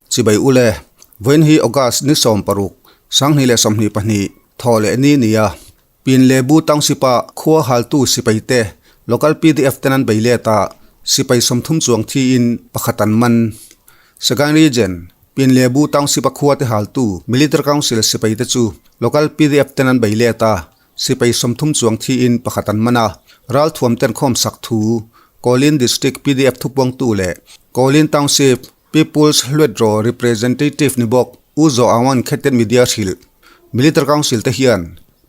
Chibai ule, vawiin hi August ni 16, 2022, thaw leh ni nia. Pin leh Bu Township-a khua haltu sipai te local pdf ten an bei let a, sipai 30 chuang thiin pakhat an man. Sagaing Region, Pin leh Bu Township-a khua te haltu Military Council sipai te chu local pdf ten an bei let a, sipai 30 chuang thiin pakhat an man a, ralthuam ten khawm sak thu Kawlin District pdf thupuangtu leh Kawlin Township People's Hluetro Representative ni bawk U Zaw Aung-a'n Khetet Media hrilh. Military Council te hian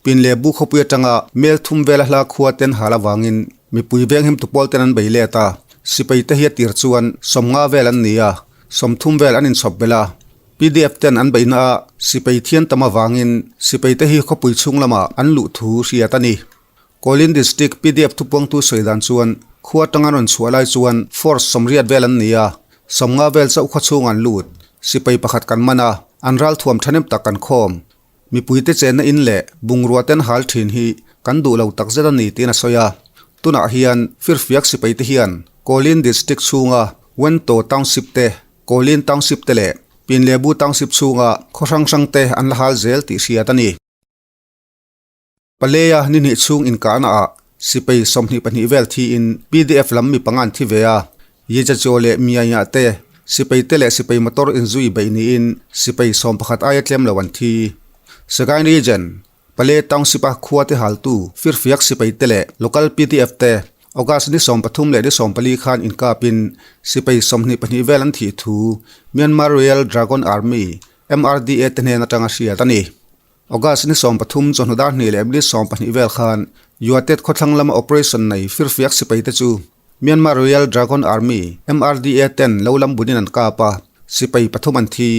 pin leh bu khawpui atanga mel thum vela hla khua ten hal avangin mipui venghim tupawl ten an bei let a, sipai te hi a tir chuan 50 vel an ni a, 30 vel an inchhawp belh a. Pdf ten an beihna a sipai thian tam avangin sipai te hi khawpui chhung lamah an luh thu hriat a ni. Kawlin District pdf thupuangtu sawi dan chuan khua atanga rawn chhuah lai chuan force 80 vel an ni a, 50 vel chauh khaw chhung an lut. Sipai pakhat kan man a, an ralthuam thahnem tak kan khawm. Mipuite chenna in leh bungrua ten hal thin hi kan duh lo takzet a ni tiin a sawi a. Tunah hian firfiak sipaite hian Kawlin District chhunga Wento Township te, Kawlin Township te leh Pinlebu Township chhunga khaw hrang hrang te an la hal zel tih hriat a ni. Paleia ni hnih chhung inkahna ah sipai 22 vel thiin pdf lam mi panga an thi ve a, Yejacho leh Mianya te sipai te leh sipai motor inzui beih niin sipai 11 aia tlem lo an thi. Sagaing Region, Pale Township a khua te haltu firfiak sipai te leh local pdf te August ni 13 leh ni 14 khan inkapin sipai 22 vel an thih thu Myanmar Royal Dragon Army, MRDA te hnen atanga hriat a ni. August ni 13 chawhnu dar hnih leh minute 12 vel khan Yuatet khawthlang lama operation nei firfiak sipai te chu Myanmar Royal Dragon Army, MRDA, ten lo lam bunin an kap a, sipai pathum an thi.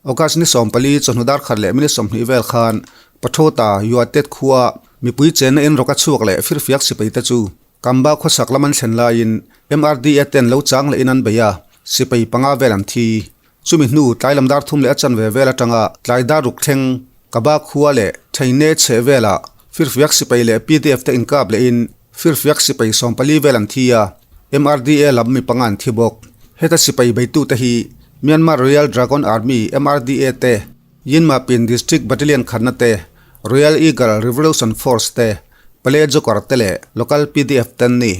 August ni 14 chawhnu dar khat leh minute 20 vel khan Pathota Yuatet khua mipui chenna in rawk a chhuak leh firfiak sipai te chu Kamba khawsak lam an thlen laiin MRDA ten lo chang leh in an bei a, sipai panga vel an thi. Chumi hnu tlai lam dar thum leh a chanve vel atanga tlai dar ruk thleng Kaba khua leh Theine chheh velah firfiak sipai leh pdf te inkap lehin firfiak sipai 14 vel an thi a, MRDA lam mi panga an thi bawk. Heta sipai beitute hi Myanmar Royal Dragon Army, MRDA, te, Yinmapin District Battalion khatna te, Royal Eagle Revolution Force te, Pale Joker te leh local pdf te an ni.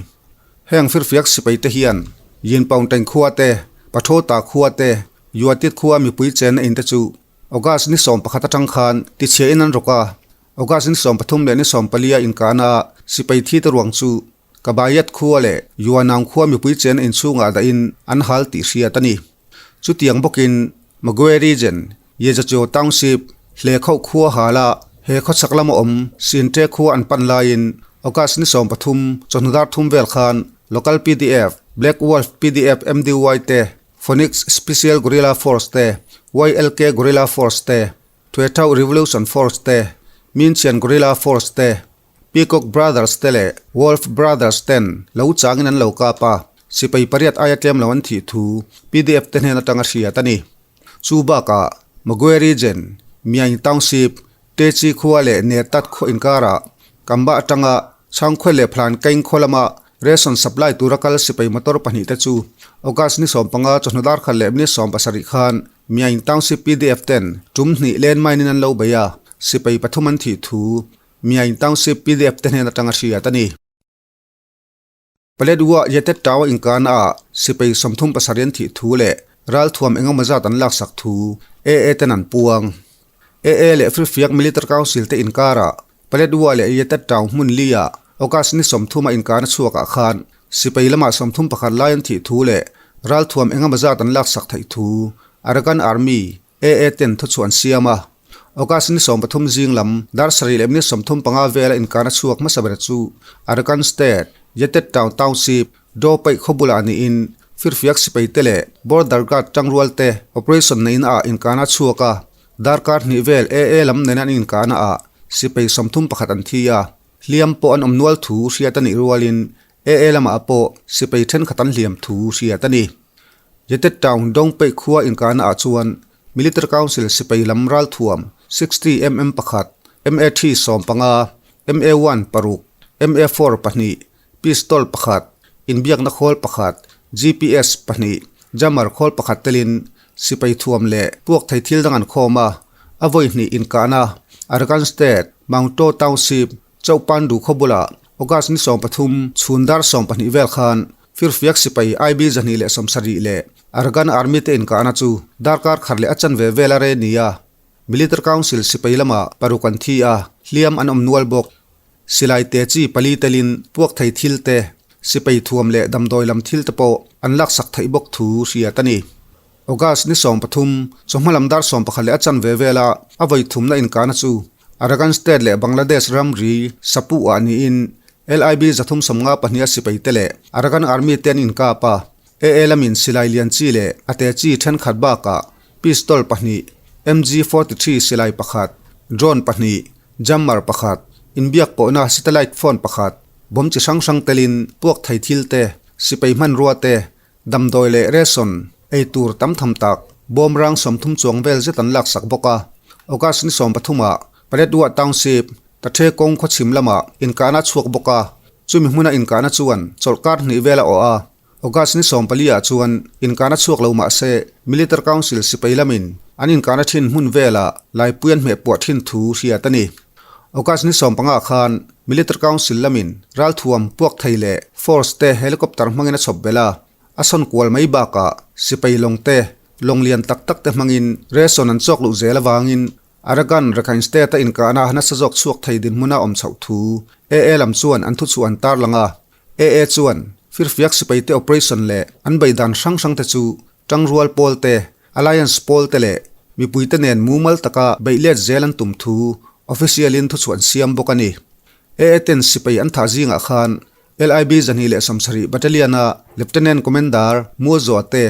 Heng firfiak sipai te hian Yinpaungteng khua te, Pathota khua te, Yuatit khua mipui chenna in te chu August ni 11 atang khan tichhia in an rawk a, August ni 13 leh ni 14 a inkahna ah sipai thi te ruang chu Kabayat khua leh Yuanang khua mipui chenna in chhungah dah in an hal tih hriat a ni. Chutiang bawkin Magwe Region, Yejacho Township, Hlekhoh khua hala he khawchhak lama awm Sinte khua an pan laiin August ni 13 chawhnu dar thum vel khan local pdf, Black Wolf pdf MDY te, Phoenix Special Guerrilla Force te, YLK Guerrilla Force te, Thwethau Revolution Force te, Minchian Guerrilla Force te, Peacock Brothers te leh Wolf Brothers ten lo changin an lo kap a, sipai pariat aia tlem lo an thih thu pdf te hnen atanga hriat a ni. Chu bakah Magwe Region, Myaing Township, Techi khua leh Netat khaw inkarah Kamba atanga Chhangkhuai leh Phlan Kaing khaw lama ration supply tura kal sipai motor pahnih te chu August ni 15 chawhnu dar khat leh minute 70 khan Myaing Township pdf ten tum hnih landmine in an lo bei a, sipai pathum an thih thu Myaing Township pdf te hnen atanga hriat a ni. Paletwa Yetet Tower inkahna ah sipai 37 an thih thu leh ralthuam engemaw zat an laksak thu AA ten an puang. AA leh Firfiak Military Council te inkarah Paletwa leh Yetet Town hmun li ah August ni 30 a inkahna chhuakah khan sipai lamah 31 lai an thih thu leh ralthuam engemaw zat an laksak theih thu Arakan Army, AA ten thuchhuah an siam a. August ni 13 zing lam dar sarih leh minute 35 vela inkahna chhuak hmasa ber chu Arakan State, Yetet Town Township, Do paih khaw bulah niin firfiak sipai te leh Border Guard tangrual te operation neihna ah inkahna chhuak a, darkar hnih vel AA lam nena an inkahna ah sipai 31 an thi a, hliam pawh an awm nual thu hriat a nih rualin AA lamah pawh sipai thenkhat an hliam thu hriat a ni. Yetet Town Dong paih khua inkahna ah chuan Military Council sipai lam ralthuam 60 mm pakhat, MA3 15, MA1 paruk, MA4 pahnih, pistol pakhat, inbiakna khawl pakhat, GPS pahnih, jammer khawl pakhat telin sipai thuam leh puak thei thil dang an khawm a, a vawi hnih inkahna Arakan State, Maungtaw Township, Chauhpandu khaw bulah August ni 13 chhun dar 12 vel khan Firfiak sipai IB 270 leh Arakan Army te inkahna chu darkar khat leh a chanve vel a re ni a, Military Council sipai lamah paruk an thi a, hliam an awm nual bawk. Silai te chi pali telin puak thei thil te, sipai thuam leh damdawi lam thil te pawh an laksak theih bawk thu hriat a ni. August ni 13, chawhma lam dar 11 leh a chanve vela a vawi thumna inkahna chu Arakan State leh Bangladesh ramri Sapuh ah niin LIB 352 a sipai te leh Arakan Army te an inkap a, AA lamin silai lian chi leh a te chi thenkhat bakah pistol pahnih, MG 43 silai pakhat, drone pahnih, jammer pakhat, inbiak pawhna satellite phone pakhat, bomb chi hrang hrang telin puak thei thil te, sipai hmanrua te, damdawi leh ration, ei tur tam tham tak, bawm rang 30 chuang vel zet an laksak bawk a. August ni 13 ah Paletwa Township, Tathe kawng khawchhim lamah inkahna a chhuak bawk a, chumi hmuna inkahna chuan chawlhkar hnih vel a awh a. August ni 14 ah chuan inkahna chhuak lo mah se Military Council sipai lamin an inkahna thin hmun velah laipui an hmeh puah thin thu hriat a ni. August ni 15 khan Military Council lamin ralthuam puak thei leh force te helicopter hmangin a chhawp belh a, a sawn kual mai bakah sipai lawng te lawng lian tak tak te hmangin ration an chawk luh zel avangin Arakan Rakhine State a inkahna nasa zawk chhuak thei dinhmuna awm chhoh thu AA lam chuan an thuchhuah an tarlang a. AA chuan firfiak sipaite operation leh an bei dan hrang hrang te chu tangrual pawl te, alliance pawl te leh mipuite nen mumal taka beih let zel an tum thu official in thuchhuah an siam bawk a ni. AA ten sipai an thah zingah khan LIB 270 Battalion a Lieutenant Commander Mualzua te,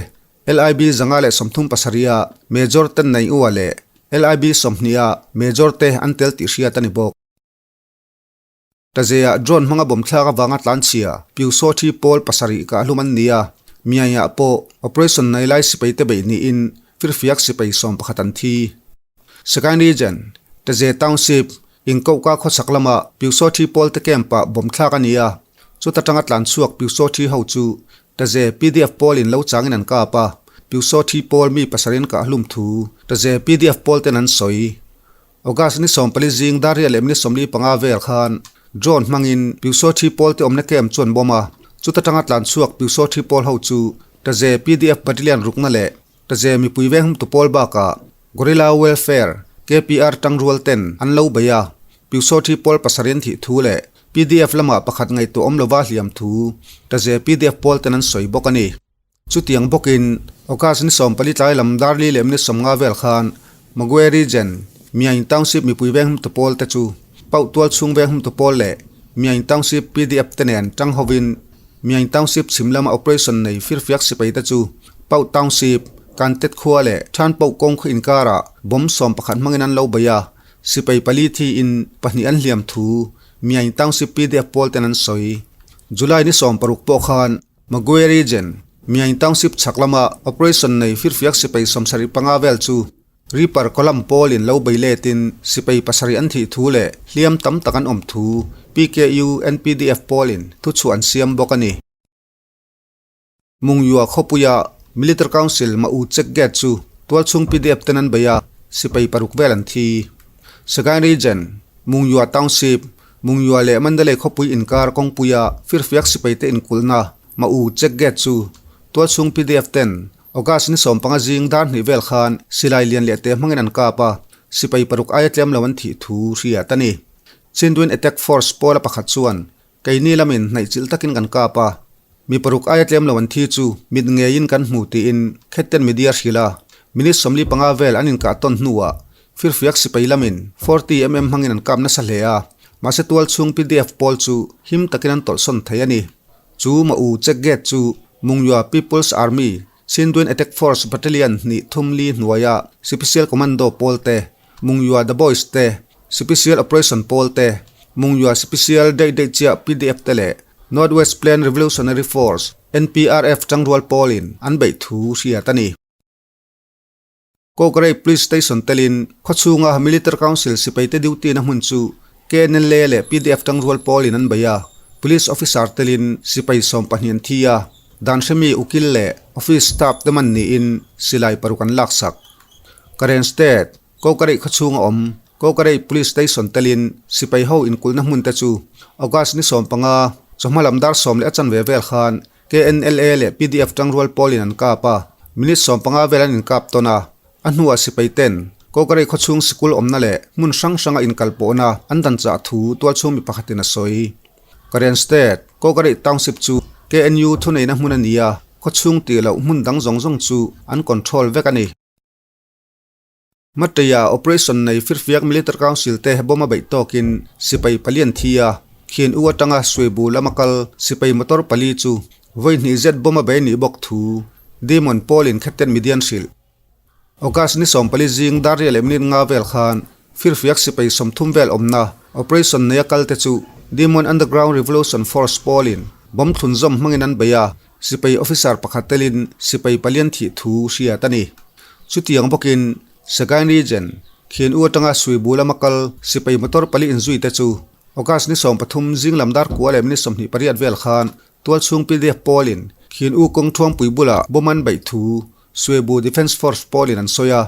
LIB 137 a Major Ten Nei Ua leh LIB 20 a Major te an tel tih hriat a ni bawk. Tazeah drone hmanga bomb thlak avanga tlanchhia Pyusawthi pawl pasarih kah hlum an ni a, Miaiah pawh operation nei lai sipai te beih niin firfiak sipai 11 an thi. Sagaing Region, Taze Township, Inkohka khawchhak lama Pyusawthi pawl te camp-ah bomb thlak a ni a, chuta tanga tlanchhuak Pyusawthi ho chu Taze PDF pawlin lo changin an kap a, Pyusawthi pawl mi pasarin kah hlum thu Taze PDF pawl ten an sawi. August ni 14 zing dar riat leh minute 45 vel khan drone hmangin Pyusawthi pawl te awmna camp chu an bomb a, chuta tanga tlan chhuak Pyusawthi pawl ho chu Taze PDF Battalion rukna leh Taze mipui veng humtu pawl bakah Guerrilla Welfare KPR tangrual ten an lo bei a, Pyusawthi pawl pasarih an thih thu leh PDF lamah pakhat ngaihtuah awm lova hliam thu Taze PDF pawl ten an sawi bawk a ni. Chutiang bawkin, August ni 14 tlai lam dar li leh minute 50 vel khan Magwe Region, Myaing Township mipui veng humtu pawl te chu Pauh tual chhung veng humtu pawl leh Myaing Township PDF te nen tang hovin Myaing Township chhim lama operation nei firfiak sipai te chu Pauh Township, Kantet khua leh Than Pauh kawng khaw inkarah bomb 11 hmangin an lo bei a, sipai pali thiin pahnih an hliam thu Myaing Township PDF pawl ten an sawi. July ni 16 pawh khan Magwe Region, Myaing Township chhak lama operation nei firfiak sipai 75 vel chu Reaper Column pawlin lo bei letin sipai pasarih an thih thu leh hliam tam tak an awm thu PKU NPDF pawlin thuchhuah an siam bawk a ni. Mungyua khawpuia Military Council Ma U Check Gate chu tualchhung PDF ten an bei a, sipai paruk vel an thi. Sagaing Region, Mungyua Township, Mungyua leh Mandalay khawpui inkar kawngpuia firfiak sipaite inkulhna Ma U Check Gate chu tualchhung PDF ten August ni 15 zing dar hnih vel khan silai lian leh te hmangin an kap a, sipai paruk aia tlem lo an thih thu hriat a ni. Chindwin Attack Force pawla pakhat chuan Keini lamin hnaihchilh takin kan kap a, mi paruk aia tlem lo an thi chu mit ngeiin kan hmu tiin Khetten media hrilh a, minute 45 vel an inkah tawn hnuah firfiak sipai lamin 40 mm hmangin an kap nasa hle a, mahse tualchhung PDF pawl chu him takin an tawlhsawn thei a ni. Chu Ma U check gate chu Mungyua People's Army Chindwin Attack Force Battalion hnih thum li hnuaia Sipisial Commando pawl te, Mungyua The Boys te, Sipisial Operation pawl te, Mungyua Sipisial Daih Daih Chiah PDF te leh North West Plain Revolutionary Force, NPRF, tangrual pawlin an beih thu hriat a ni. Kawkarei Police Station telin khawchhunga Military Council sipaite duty na hmun chu KNLA leh PDF tangrual pawlin an bei a, Police Officer telin sipai 12 an thi a. Dan hremi ukil leh office staff te man niin silai paruk an laksak. Karen State, Kokarei khawchhung a awm. Kokarei Police Station telin sipai ho inkulhna hmun te chu August ni 15, chawhma lam dar 10 a chanve vel khan KNLA leh pdf tangrual pawlin an kap a, minute 15 vel an inkap tawn a. A hnuah sipai ten Kokarei khawchhung sikul awmna leh hmun hrang hranga inkal pawhna an dan chah thu tualchhung mi pakhatin a sawi. Karen State, Kokarei Township chu KNU thuneihna hmun a ni a, khawchhung tih loh hmun dang zawng zawng chu an control vek a ni. Mateia operation nei Firfiak Military Council te bomb a beih tawkin sipai pali an thi a, khian u atanga Suibu lama kal sipai motor pali chu vawi hnih zet bomb a bei nih bawk thu Demon Paul-in Captain Midian hrilh. August ni 14 zing dar riah leh minute nga vel khan Firfiak sipai 30 vel awmna operation neia kal te chu Demon Underground Revolution Force Paul-in bomb thlunzawm hmangin an bei a, Sipai officer pakhat telin sipai palian thih thu hriat a ni. Chutiang bawkin Sagaing Region, Khian U atanga Suibu lama kal sipai motor pali inzui te chu August ni 13 zing lam dar kua leh minute 28 vel khan tualchhung pdf pawlin Khian U kawng thuangpui bulah bomb an beih thu Suibu Defence Force pawlin an sawi a.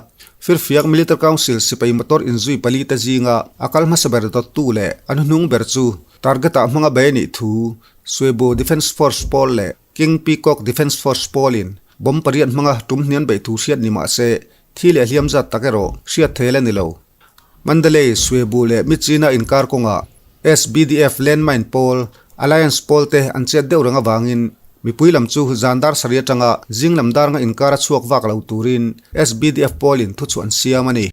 Firfiak Military Council sipai motor inzui pali te zinga a kal hmasa ber dawttu leh a hnuhnung ber chu target-ah hmanga bei a nih thu Suibu Defence Force pawl leh King Peacock Defence Force pawlin bomb pariat hmanga tum hnian beih thu hriat ni mah se, thi leh hliam zat tak erawh hriat thei la ni lo. Mandalay, Suibu leh Myitkyina inkar kawngah SBDF Landmine pawl, Alliance pawl te an chet deuh reng avangin mipui lam chu zan dar sarih atanga zing lam dar nga inkar a chhuak vak lo turin SBDF pawlin thuchhuah an siam a ni.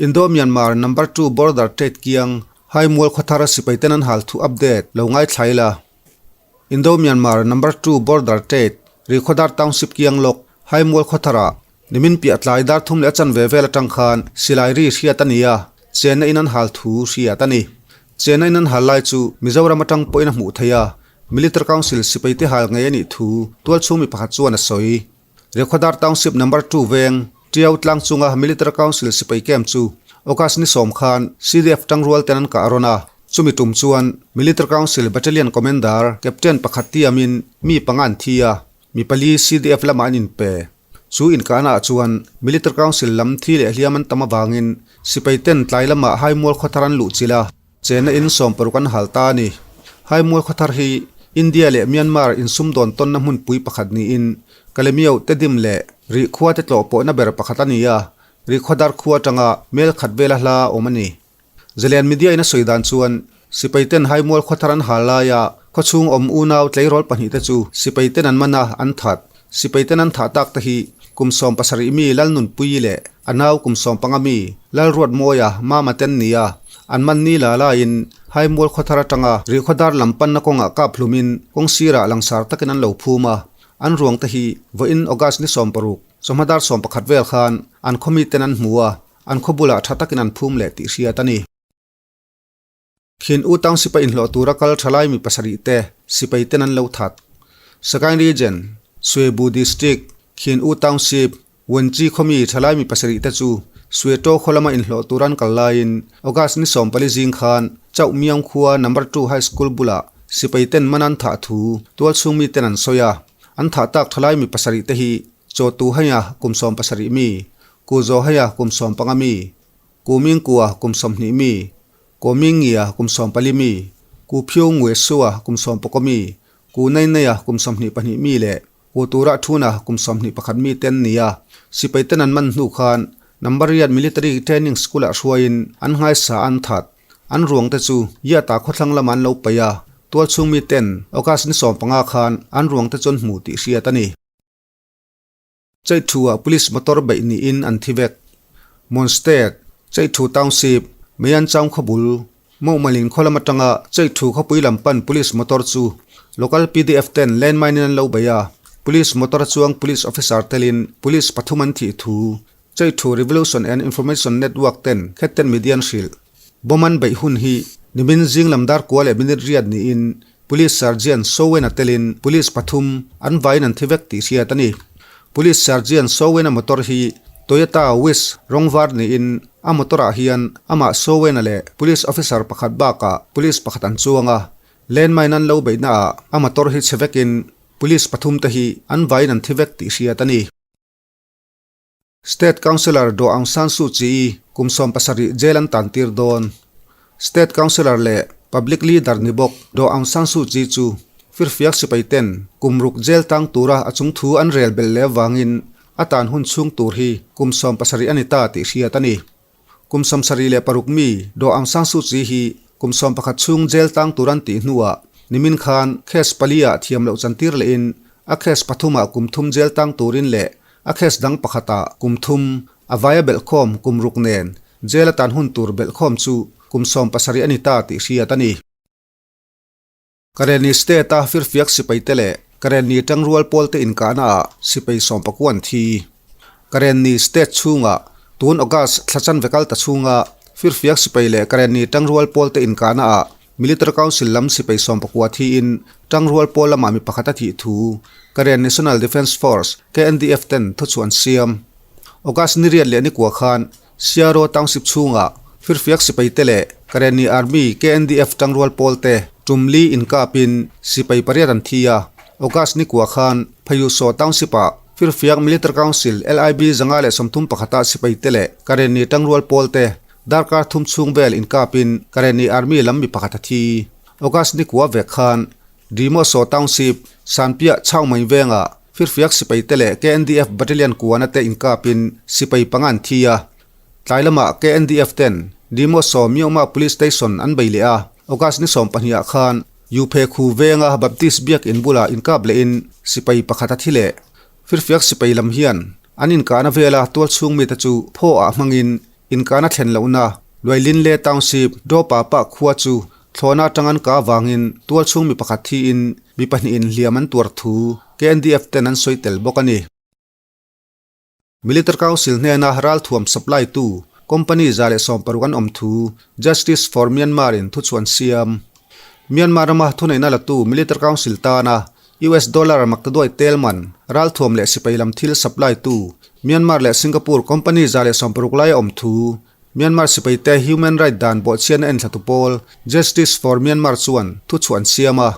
Indo-Myanmar Number Two Border Trade kiang Haimual khawthar sipai ten an hal thu update lo ngaithla ila. Indo-Myanmar Number Two Border Trade Rihkhawdar Township kiang lawk Haimual khawtharah nimin piah tlai dar thum leh a chanve vel atang khan silai ri hriat a ni a, chenna in an hal thu hriat a ni. Chenna in an hal lai chu Mizoram atang pawhin a hmuh theih a, Military Council sipai te hal ngei a nih thu tualchhung mi pakhat chuan a sawi. Rekhodar Township Number Two veng, Tiau tlang chunga Military Council sipai camp chu August ni 10 khan CDF tangrual ten an kah rawn a, chumi tum chuan Military Council Battalion Commander Captain pakhat tiamin mi panga an thi a, mi pali CDF lamah an inpe. Chu inkahnaah chuan Military Council lam thi leh hliam an tam avangin sipai ten tlai lamah Haimual khawthar an luhchilh a. Chena in 60 an hal ta a ni. Haimual khawthar hi India leh Myanmar insumdawn tawnna hmunpui pakhat niin Kalemio, Tedim leh Rihkhua te tlawh pawhna ber pakhat a ni a, Rihkhawdar khua atanga mel khat vela hla awm a ni. Zalen Media in a sawi dan chuan sipai ten Haimual khawthar an hal laia khawchhung awm unau tleirawl pahnih te chu sipai ten an man a, an that. Sipai ten an thah tak te hi kum 17 mi Lalnunpuii leh a nau kum 15 mi Lalruatmawia Mama ten ni a, an man ni la laiin Haimual khawthar atanga Rihkhawdar lam panna kawngah kap hlumin kawng sirah langsar takin an lo phum a, an ruang te hi vawiin August ni 16, chawhma dar 11 vel khan an khawmi ten an hmu a, an khaw bulah tha takin an phum leh tih hriat a ni. Khin U Township a inhlawh tura kal thalai mi pasarih te sipai ten an lo that. Sagaing Region, Suebu District, Khin U Township, Wenchi khawmi thalai mi pasarih te chu Sueto khaw lama inhlawh tura an kal laiin August ni 14 zing khan Chauh Miang khua Number Two High School bulah sipai ten man an thah thu tualchhung mi ten an sawi a. An thah tak thalai mi pasarih te hi Chaw Tu Haiya kum 17 mi, Ku Zaw Haiya kum 15 mi, Ku Ming Kua kum 20 mi, Ko Ming Ngia kum 14 mi, Ku Phyo Ngwe Sua kum 19 mi, Ku Nai Naia kum 22 mi leh Ku Tura Thuna kum 21 mi te an ni a. Sipai ten an man hnu khan Number riat Military Training School-ah hruaiin an nghaisa an that. An ruang te chu Yata khawthlang lamah an lo paih a, tualchhung mi ten August ni 15 khan an ruang te chu an hmu tih hriat a ni. Chaithu-ah Police motor beih niin an thi vek. Mon State, Chaithu Township, Meianchaung khawbul, Mauhmalin khaw lam atanga Chaithu khawpui lam pan Police motor chu local pdf ten landmine in an lo bei a, Police motor a chuang Police officer telin Police pathum an thih thu Chaithu Revolution and Information Network ten khetten media an hrilh. Bomb an beih hun hi nimin zing lam dar kua leh minute riat niin Police Sergeant Sowen-a telin Police pathum an vaiin an thi vek tih hriat a ni. Police Sergeant Sowen-a motor hi Toyota Wish rawng var niin a motor-ah hian amah Sowen-a leh Police officer pakhat bakah Police pakhat an chuang a. Landmine an lo beihnaah a motor hi chhe vekin. Police pathumte hi an vaiin an thi vek tih hriat a ni. State Councillor Daw Aung San Suu Kyi kum 70 jail an tan tir dawn. State Councillor leh Public Leader ni bawk Daw Aung San Suu Kyi chu firfiak sipai ten kum ruk jail tang tura a chung thu an rel belh leh avangin a tan hun chhung tur hi kum 70 a ni ta tih hriat a ni. Kum 76 mi Daw Aung San Suu Kyi hi kum 11 chhung jail tang tur an tih hnuah nimin khan case pali ah thiam loh chantir lehin a case pathum ah kum thum jail tang turin leh A case dang pakhatah kum thum a vaia belhkhawm kum ruk nen jail atan hun tur belhkhawm chu kum 70 a ni ta tih hriat a ni. Karenni State-a firfiak sipaite leh Karenni tangrual pawlte inkahnaah sipai sawmpakua an thi. Karenni State chhungah tun August thla chanve kal ta chhunga firfiak sipai leh Karenni tangrual pawlte inkahnaah Military Council lam sipai 19 thiin tangrual pawl lamah mi pakhat a thih thu Karen National Defence Force, KNDF, ten thuchhuah an siam. August ni riat leh ni kua khan Siaro Township chhungah firfiak sipai te leh Karenni Army, KNDF, tangrual pawl te tum li inkapin sipai pariat an thi a. August ni kua khan Phayusaw Township-ah firfiak Military Council, LIB, 131 ah sipai te leh Karenni tangrual pawl te Darkar thum chhung vel inkapin Karenni Army lam mi pakhat a thi. August ni kua vek khan Dimoso Township, Sanpiah Chhaumai vengah firfiak sipai te leh KNDF Battalion kuana te inkapin sipai panga an thi a. Tlai lamah KNDF ten Dimoso Myoma Police Station an bei leh a. August ni 12 ah khan Yuphe Khu venga Baptist Biakin bulah inkap lehin sipai pakhat a thi leh. Firfiak sipai lam hian an inkahna vela tual chhung mite chu phaw ah hmangin inkahna thlen lohna Luailinle Township Dawpa pah khua chu thlawhna atang an kah avangin tual chhung mi pakhat thiin mi pahnihin hliam an tuar thu KNDF ten an sawi tel bawk a ni. Military Council hnena ralthuam supply tu company 160 an awm thu Justice for Myanmar in thuchhuah an siam. Myanmar rama thuneihna latu Military Council tana US dollar maktaduai tel man ralthuam leh sipai lam thil supply tu Myanmar leh Singapore company 160 lai a awm thu Myanmar sipai te human right dan bawhchhiatna enthlatu pawl Justice for Myanmar chuan thuchhuah an siam a.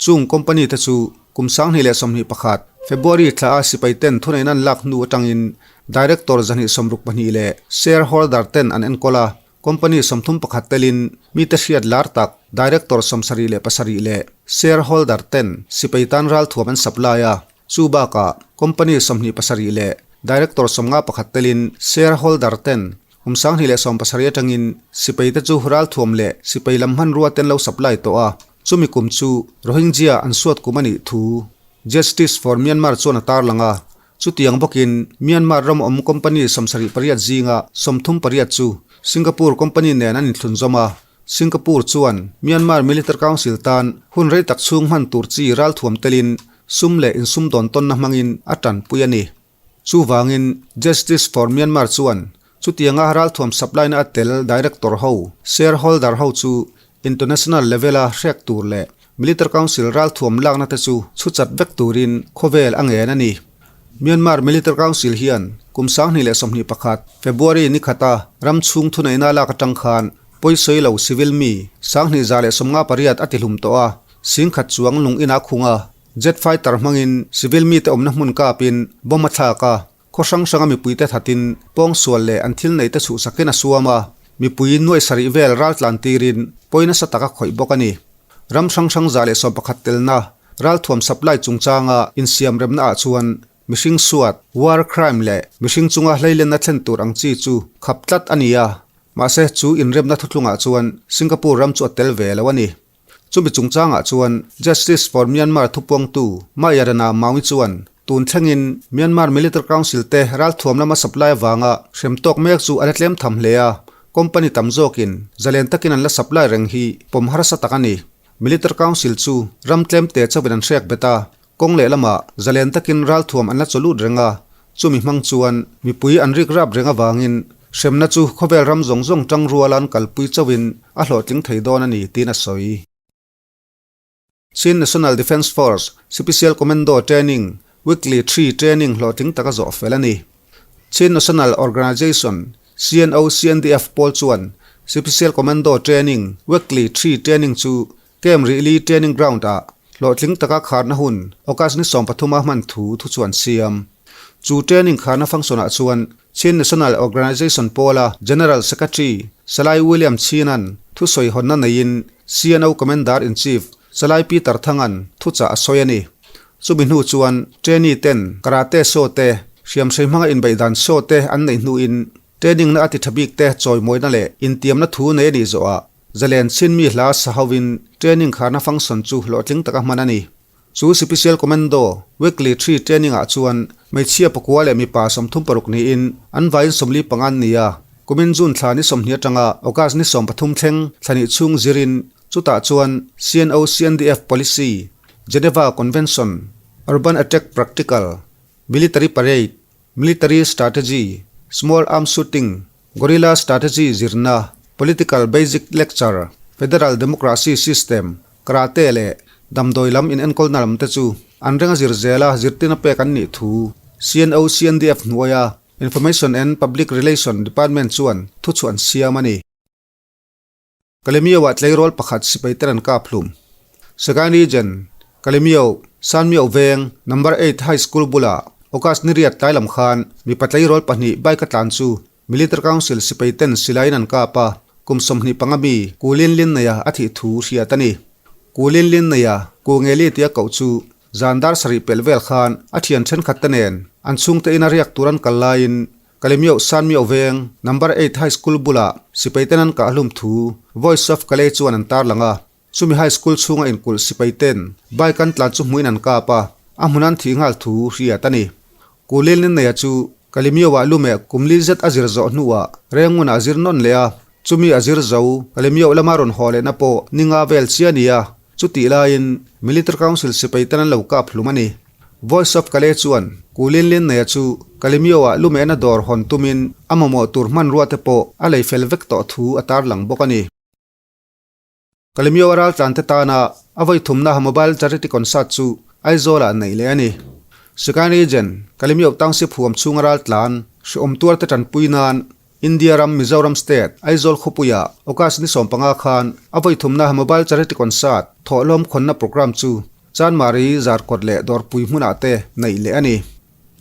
Chung company te chu kum 2021 February thla a sipai ten thuneihna an lak hnu atangin Director 262 leh shareholder ten an enkawl a. Company 31 telin mite hriat lar tak Director 77 leh shareholder ten sipai tan ralthuam an supply a. Chu bakah company 27 leh Director 51 telin shareholder ten kum 2017 atangin sipai te chu ralthuam leh sipai lam hmanrua ten lo supply tawh a. Chumi kum chu Rohingya an suat kum a nih thu Justice for Myanmar chuan a tarlang a. Chutiang bawkin Myanmar ram awm company 78 zinga 38 chu Singapore company nen an inthlun zawm a. Singapore chuan Myanmar Military Council tan hun rei tak chhung hman tur chi ralthuam telin sum leh insumdawn tawnna hmangin a tanpui a ni. Chuvangin Justice for Myanmar chuan chutianga ralthuam supply na a tel director ho, shareholder ho chu international level a hrek tur leh Military Council ralthuam lakna te chu chhuchat vek turin khawvel a ngen a ni. Myanmar Military Council hian kum 2021 February ni khata ram chhung thuneihna lak atang khan pawisawi lo civil mi 2158 a tihlum tawh a, 10,000 chuang lung ina khung a, jet fighter hmangin civil mite awmna hmun kapin bomb a thlak a, khaw hrang hranga mipuite thatin pawngsual leh an thil neite chhuhsakin a suam a, mipui nuai sarih vel raltlan tirin pawi nasa tak a khawih bawk a ni. Ram hrang hrang 111 telna ralthuam supply chungchanga insiam remna ah chuan mihring suat, war crime, leh mihring chunga hleilenna thlen tur ang chi chu khap tlat a ni a, mahse chu inremna thuthlungah chuan Singapore ram chu a tel ve lo a ni. Chumi chungchangah chuan Justice for Myanmar thupuangtu Ma Yarana Maung chuan tun thlengin Myanmar Military Council te ralthuam lama supply avanga hrem tawk mek chu a la tlem tham hle a, company tam zawkin zalen takin an la supply reng hi pawm harsa tak a ni. Military Council chu ram tlem te chauhin an hrek bet a, kawng leh lamah zalen takin ralthuam an la chawlut reng a, chumi hmang chuan mipui an rik rap reng avangin hremna chu khawvel ram zawng zawng tang ruala an kalpui chauhin a hlawhtling thei dawn a ni tiin a sawi. Chin National Defence Force Special Commando Training Weekly 3 Training hlawhtling taka zawh fel a ni. Chin National Organisation, CNO CNDF pawl chuan Special Commando Training Weekly 3 Training chu Camp Rihli Training Ground ah hlawhtling taka kharna hun August ni 13 a hman thu thu chu an siam. Chu training kharna function ah chuan Chin National Organization pawla General Secretary Salai William China'n thusawi hawnna neiin CNO Commander-in-Chief Salai Peter Thanga'n thuchah a sawi a ni. Chumi hnu chuan trainee ten karate show te, hriamhrei hmanga inbeih dan show te an neih hnuin training na a ti tha bik te chawimawina leh intiamna thu nei a nih zawhah Zalen Chinmi hla sa hovin training kharna function chu hlawhtling taka hman a ni. Chu Sipisial Commando Weekly Tree Training ah chuan hmeichhia pakua leh mipa 36 niin an vaiin 45 an ni a, kumin June thla ni 20 atanga August ni 13 thleng thla nih chhung zirin chutah chuan CNO CNDF Policy, Geneva Convention, Urban Attack Practical, Military Parade, Military Strategy, Small Arms Shooting, Guerrilla Strategy zirna, Political Basic Lecture, Federal Democracy System, Karate leh damdawi lam inenkawlna lam te chu an renga zir zela zirtirna pek an nih thu CNO CNDF hnuaia Information and Public Relation Department chuan thuchhuah an siam a ni. Kalemio-ah tleirawl pakhat sipai ten an kap hlum. Sagaing Region, Kalemio, Sanmio veng, Number 8 High School bulah August ni riat tlai lam khan mipa tleirawl pahnih bike a tlan chu Military Council sipai ten silaiin an kap a, kum 25 mi Ku Lin Lin neia a thih thu hriat a ni. Ku Lin Lin neia Ku Ngeli tia koh chu zan dar sarih pelh vel khan a thian thenkhat te nen an chhungte ina riak tur an kal laiin Kalemioh Sanmioh veng Number 8 High School bulah sipai ten an kah hlum thu Voice of Kalay chuan an tarlang a. Chumi High School chhunga inkulh sipai ten bike an tlan chu hmuin an kap a, a hmun an thih nghal thu hriat a ni. Kulil Ninneia chu Kalemioh-ah lumeh kum li zet a zir zawh hnuah Rengunah a zir nawn leh a, chumi a zir zo Kalemioh lama rawn haw lehna pawh ni nga vel chiah a ni a, chutih laiin Military Council sipai ten an lo kap hlum a ni. Voice of Kalay chuan Kulin Linneia chu Kalemioh-ah lumehna dawr hawn tumin a mamawh tur hmanrua te pawh a lei fel vek tawh thu a tarlang bawk a ni. Kalemioh a raltlan te tana a vawi thumna Mobile Charity Concert chu Aizawl-ah neih leh a ni. Sagaing Region, Kalemioh Township huam chhunga raltlan hrehawm tuar te tanpui nan India ram Mizoram State, Aizawl khawpuiah August ni 15 khan a vawi thumna Mobile Charity Concert thawhlawm khawnna programme chu Chanmari, Zarkawt leh Dawrpui hmunah te neih leh a ni.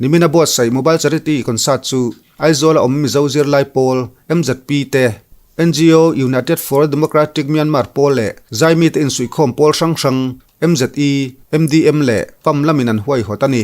Nimina buatsaih Mobile Charity Concert chu Aizawl-a awm Mizo zirlai pawl, MZP te, NGO United for Democratic Myanmar pawl leh Zaimi te insuihkhawm pawl hrang hrang, MZE, MDM leh pam lamin an huaihawt a ni.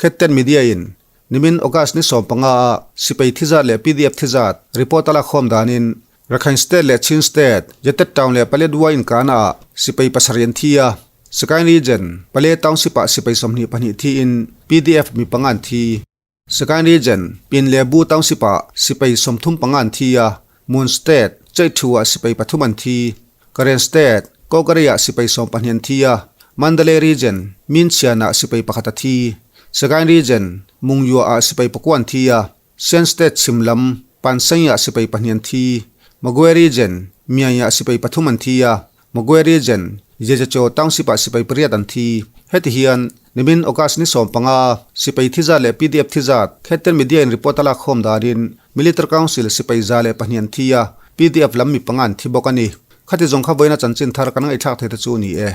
Khetten Media-in nimin August ni 15 a sipai thizat leh PDF thizat report a lakkhawm danin Rakhine State leh Chin State, Jetet Town leh Paletwa inkahnaah sipai pasarih an thi a, Sagaing Region, Pale Township-ah sipai 22 thiin PDF mi panga an thi. Sagaing Region, Pinlebu Township-ah sipai 35 an thi a, Mon State, Chaithu-ah sipai pathum an thi. Karen State, Kawkari-ah sipai 12 an thi a, Mandalay Region, Minchian-ah sipai pakhat a thi. Sagaing Region, Mungyua-ah sipai pakua an thi a, Shan State chhim lam, Pansaiah sipai pahnih an thi. Magwe Region, Myanmar sipai pathum an thi a, Magwe Region, Jejecho Township-ah sipai pariat an thi. Heti hian, nimin August ni 15 sipai thi zat leh PDF thi zat, Khetten Media in report a lak khawm danin Military Council sipai 102 an thi a, PDF lam mi panga an thi bawk a ni. Khati zawng kha vawiina chanchin thar kan ngaihthlak thei te chu a ni e.